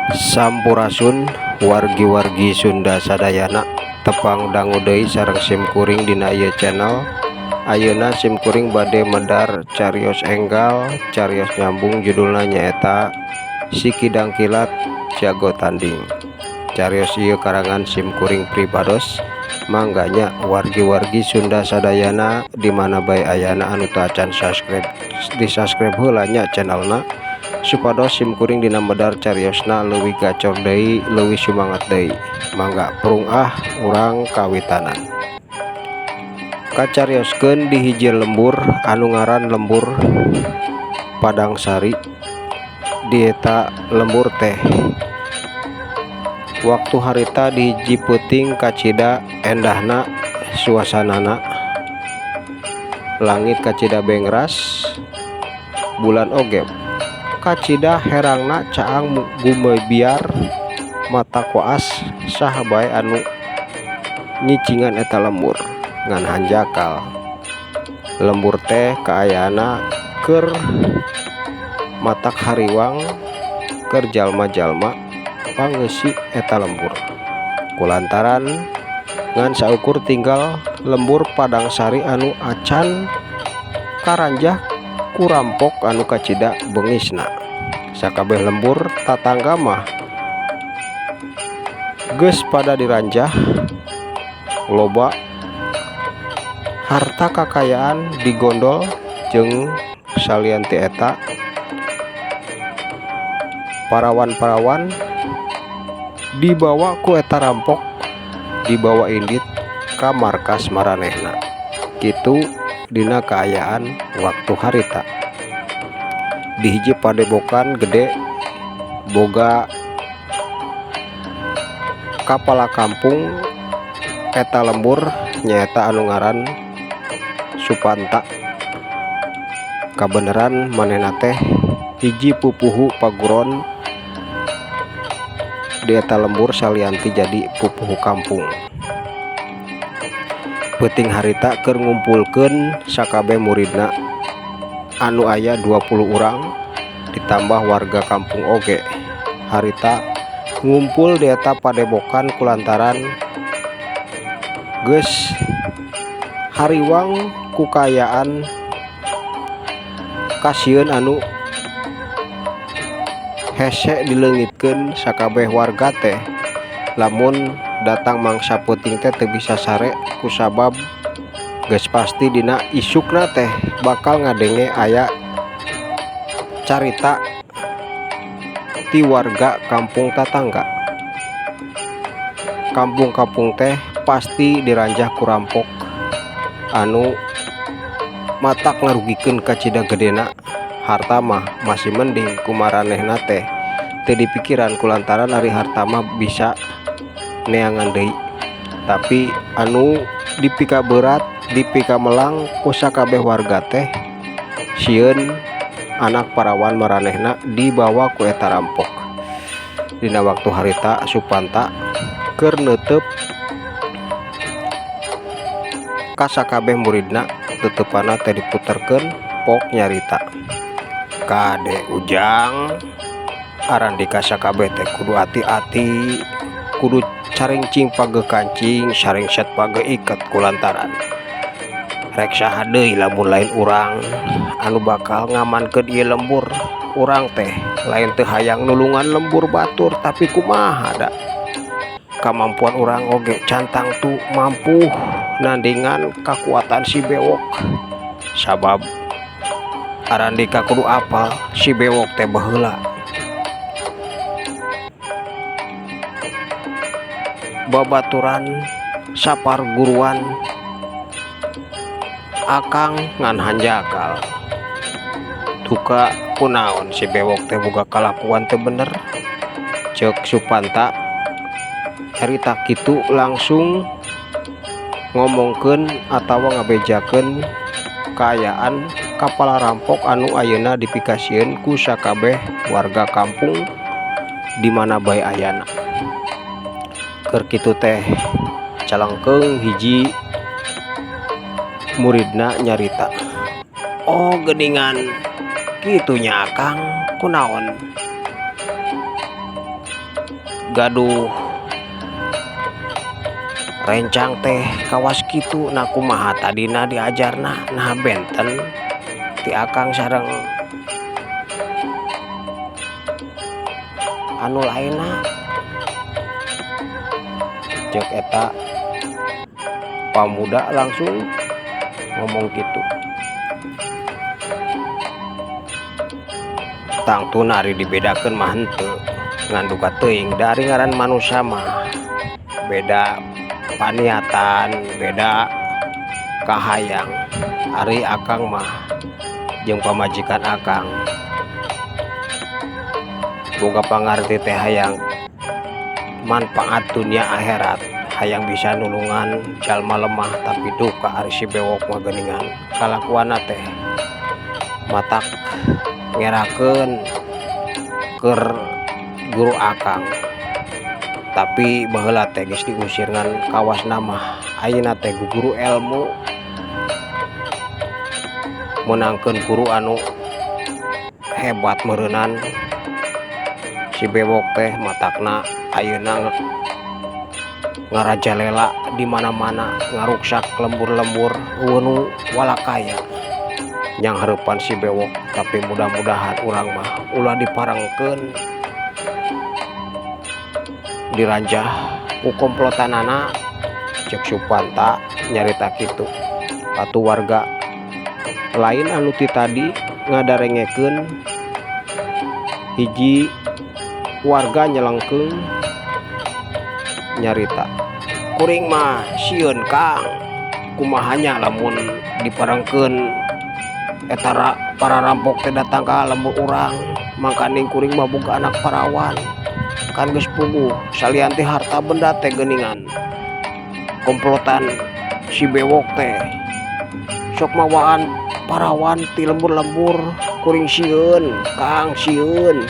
Sampurasun wargi-wargi Sunda sadayana tepang dangu deui sareng simkuring dina ieu channel. Ayeuna simkuring bade medar carios enggal carios nyambung judulna nyaeta Si Kidang Kilat Jago Tanding. Carios ieu karangan simkuring pribados. Mangga nya wargi-wargi Sunda sadayana di mana bae ayana anu teu acan subscribe di subscribe heula nya channelna supados simkuring dina medar cariosna leuwih gacor deui leuwih sumangat deui. Mangga prung ah urang kawitanan. Kacarioskeun di hiji lembur anu ngaran lembur Padangsari. Di eta lembur teh waktu harita di hiji peuting kacida endahna suasanana, langit kacida bengras, bulan oge kacida herangna caang gumebiar mata koas saha bae anu nyicingan eta lembur ngan hanjakal. Lembur teh kaayaanna keur matak hariwang keur jalma-jalma pangeusi eta lembur. Kulantaran ngan saukur tinggal lembur Padangsari anu acan karanjah ku rampok anu kacida bengisna. Sakabeh lembur tatangga mah geus pada diranjah, loba harta kakayaan digondol jeung salian ti eta parawan-parawan dibawa ku eta rampok dibawa indit ka markas maranehna. Kitu dina kaayaan waktu harita. Di hiji padebokan gede boga kapala kampung eta lembur nyaeta anu ngaran Supanta. Kabeneran manehna teh hiji pupuhu paguron di eta lembur salianti jadi pupuhu kampung. Peuting harita keur ngumpulkeun sakabeh muridna anu aya 20 urang ditambah warga kampung oge. Harita ngumpul di eta padebokan kulantaran geus hariwang ku kaayaan kasieun anu hese dileungitkeun sakabeh warga teh. Lamun datang mangsa peuting teh teu bisa sare kusabab geus pasti dina isukna teh bakal ngadenge aya carita ti warga kampung tatangga. Kampung-kampung teh pasti diranjah ku rampok anu matak ngarugikeun kacida gedena. Harta mah masih mending kumaranehna teh teu dipikiran kulantaran ari harta mah bisa neangan deui. Tapi anu dipika berat dipika melang ku sakabeh warga teh sieun anak parawan maranehna dibawa ku eta rampok. Dina waktu harita Supanta keur neuteup ka sakabeh muridna teuteupana teh diputerkeun pok nyarita. Kade Ujang arandika sakabeh teh kudu hati-hati, kudu caringcing pageuh kancing, saringset pageuh iket kulantaran rek saha deui lamun lain urang anu bakal ngamankeun ieu lembur. Urang teh lain teu hayang nulungan lembur batur, tapi kumaha da kamampuan urang oge cantang tu mampu nandingan kakuatan si bewok. Sabab arandika kudu apal si bewok teh baheula babaturan saparguruan akang ngan hanjakal. Duka kunaon si bewok teh boga kalakuan teu bener. Ceuk Supanta carita kitu langsung ngomongkeun atawa ngabejakeun kaayaan kapala rampok anu ayeuna dipikasieun ku sakabeh warga kampung di mana bae ayana. Keur kitu teh calengkeung hiji muridna nyarita, "Oh geuningan kitunya akang kunaon Gaduh rencang teh kawas kitu. Nah, kumaha tadina diajarna? Nah, benten ti akang sareng anu lainna, cek eta pamuda langsung ngomong gitu. Tangtuna ari dibedakeun mah henteu, ngan duka teuing da ari ngaran manusia mah beda paniatan, beda kahayang. Ari akang mah jeung pamajikan akang boga pangarti teh hayang manfaat dunia akhirat, hayang bisa nulungan jalma lemah. Tapi duka ari si bewok mah geuningan kalakuanna teh matak ngerakeun keur guru akang. Tapi baheula teh geus diusir, ngan kawasna mah ayeuna teh guru ilmu meunangkeun guru anu hebat meureunan si bewok teh. Matakna ayeuna ngarajalela di mana-mana, ngaruksak lembur-lembur, euweuh nu walakaya nyanghareupan si bewok. Tapi mudah-mudahan urang mah ulah diparengkeun diranjah ku komplotanana, cek Supanta nyarita kitu. Atuh warga lain anu ti tadi ngadarengekeun, hiji warga nyelengkeung nyarita, "Kuring mah sieun, Kang. Kumaha nya lamun diparengkeun eta para rampok teh datang ka lembur urang? Mangkaning kuring mah boga anak parawan, kan geus puguh. Salian ti harta benda teh geuningan komplotan si bewok teh sok mawaan parawan ti lembur-lembur. Kuring sieun, Kang, sieun.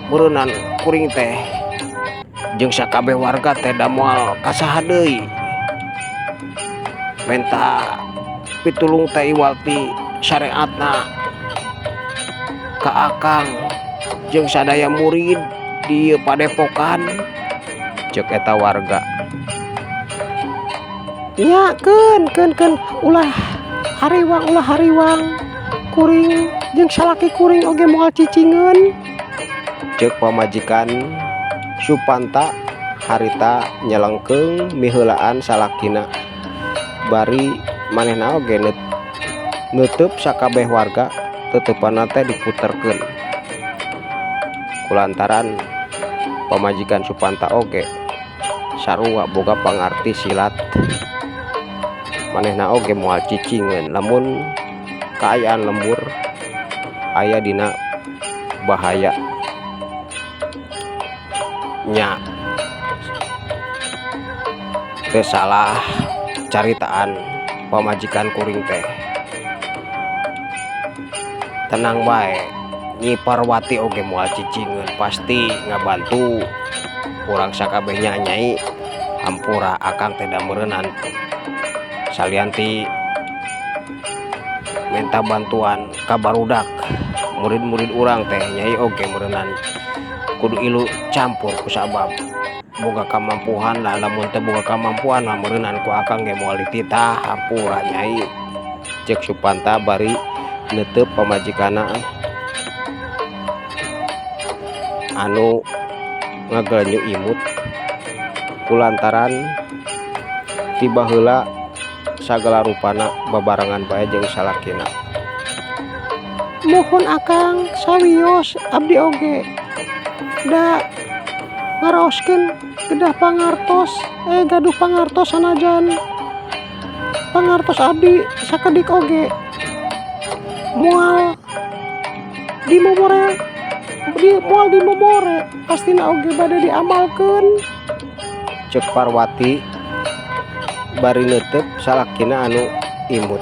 Meureunan kuring teh jeung sakabeh warga teh da moal ka saha deui menta pitulung teh iwal ti syariatna ka akang jeung sadaya murid di padepokan," cek eta warga. Nya, keun keun keun, ulah hariwang, ulah hariwang. Kuring jeung salaki kuring oge moal cicingeun, cek pamajikan Supanta harita nyelengkeung miheulaan salakina bari manehna oge neuteup sakabeh warga. Teuteupanna teh diputerkeun kulantaran pamajikan Supanta oge sarua boga pangarti silat. Manehna oge moal cicingeun lamun kaayaan lembur aya dina bahaya nya. Teu salah caritaan pamajikan kuring teh. Tenang bae, Nyi Parwati oge moal cicingeun, pasti ngabantu urang sakabeh nya, Nyai. Hampura akang teh da meureunan salian ti menta bantuan ka barudak murid-murid urang teh, Nyai oge meureunan kudu ilu campur kusabab boga kamampuan lah. Lamun teu boga kamampuan mah meureunan ku akang ge moal dititah. Hampura, Nyai, cek Supanta bari neuteup pamajikanna anu ngagelenyu imut kulantaran ti baheula sagala rupana babarengan bae jeung salakina. Muhun akang, sawios abdi oge da ngaraoskeun kedah pangartos, gaduh pangartos. Sanajan pangartos abdi sakedik oge moal dimomore di moal dimomore, pastina oge bade diamalkeun, cek Parwati bari neuteup salakina anu imut.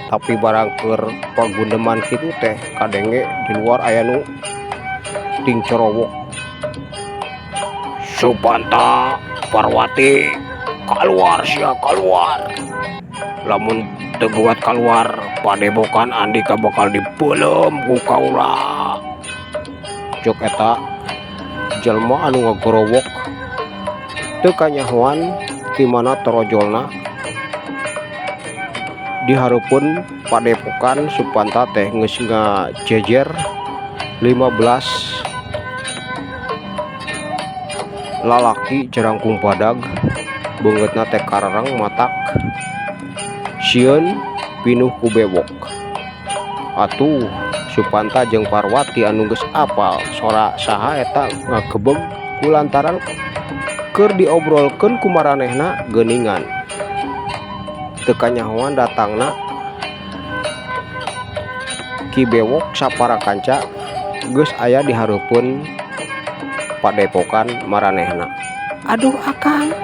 Tapi barang keur pagundeman kitu teh kadenge di luar aya nu tingcorowok, "Supanta, Parwati, kaluar sia, kaluar! Lamun teu kuat kaluar, padepokan Andika bakal dipeuleum ku kaula," cek eta Jelema anu ngagorowok teu kanyahoan ti mana torojolna di hareupeun padepokan Supanta teh geus ngajejer 15 lalaki jarangkung badag beungeutna teh karareng matak sieun pinuh ku bewok. Atuh Supanta jeung Parwati anu geus apal sora saha eta ngagebeg kulantaran keur diobrolkeun ku maranehna geuningan teu kanyahoan datangna Ki Bewok sapara kanca geus aya di hareupeun padepokan maranehna. Aduh Akang,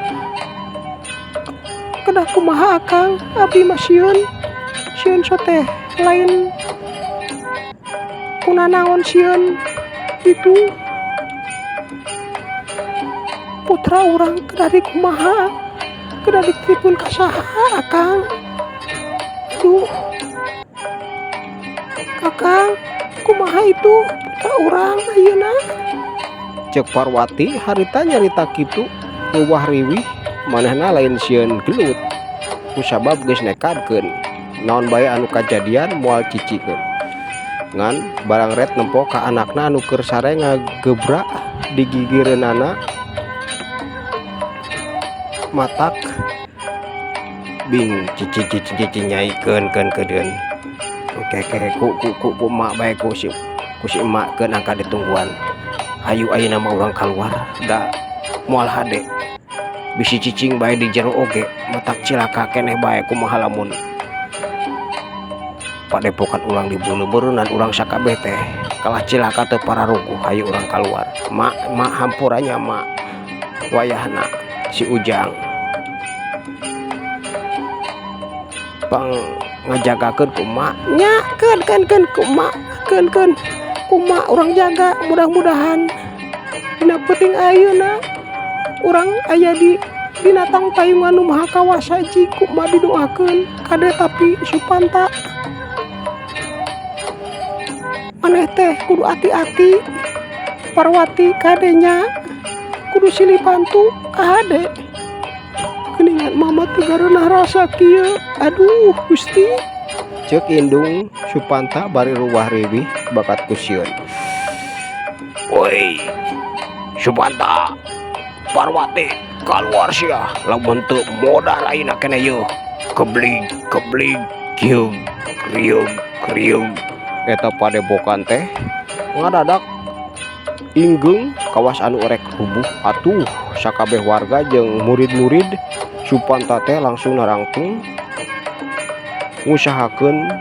kedah kumaha Akang, abdi mah sieun, sieun so teh lain kunanaon sieun itu putra urang kedah dikumaha, kedah dititipkeun ka saha Akang. Aduh Akang, kumaha itu putra urang ayeuna? Ceuk Parwati harita nyarita kitu ruwah riwih manehna lain sieun gelut kusabab geus nekadkeun naon bae anu kajadian moal cicingkeun ngan barangret nempo ka anakna anu keur sare ngagebra di gigireunana matak bingung cicing cicing cicing nyai keun keun keun oke oke ku ku ku ku emak bae ku si emak keun angka ditungguan hayu ayeuna mah urang kaluar da moal hade bisi cicing bae di jero oge matak cilaka keneh bae kumaha lamun padepokan urang dibunuh beureunnan urang sakabeh teh kalah cilaka teu pararuguh hayu urang kaluar mak mak hampuranya mak wayahna si Ujang pang ngajagakeun ku emak nya keun keun keun ku emak keun keun ku emak urang jaga mudah-mudahan dina peuting ayeuna urang aya di binatang tayungan nu maha kawasa ji ku emak didoakeun kade tapi Supanta maneh teh kudu ati-ati Parwati kadenya kudu silih bantu kahade geuningan mama teu gareunah rasa kieu aduh Gusti. Ceuk indung Supanta bari ruwah riwih bakat ku sieun. Woi Supanta Parwati kaluar sia lamun teu modar ayeuna keneh yeuh keblig keblig kieu kriung kriung eta padepokan teh ngadadak inggeung kawas anu erek rubuh atuh sakabeh warga jeung murid-murid Supanta teh langsung narangtung ngusahakeun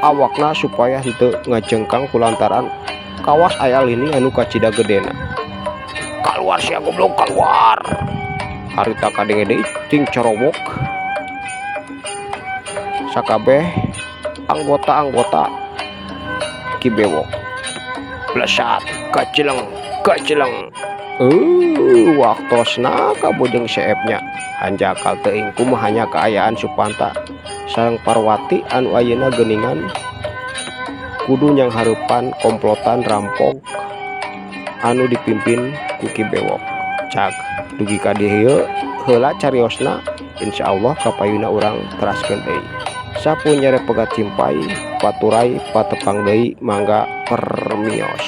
awakna supaya henteu ngajengkang kulantaran kawas aya lini anu kacida gedena. Kaluar sia goblok kaluar harita kadenge deui ting corobok sakabeh anggota-anggota Ki Bewok blesat kacileng kacileng waktosna kabujeng seepnya hanjakal teuing kumaha nya kaayaan Supanta sareng Parwati anu ayeuna geuningan kudu nyanghareupan komplotan rampok anu dipimpin ku Ki Bewok. Cak dugi ka dieu heula cariosna insyaallah kapayuna urang teraskeun deui. Sapu nyere pegat cimpai paturai patepang deui mangga permios.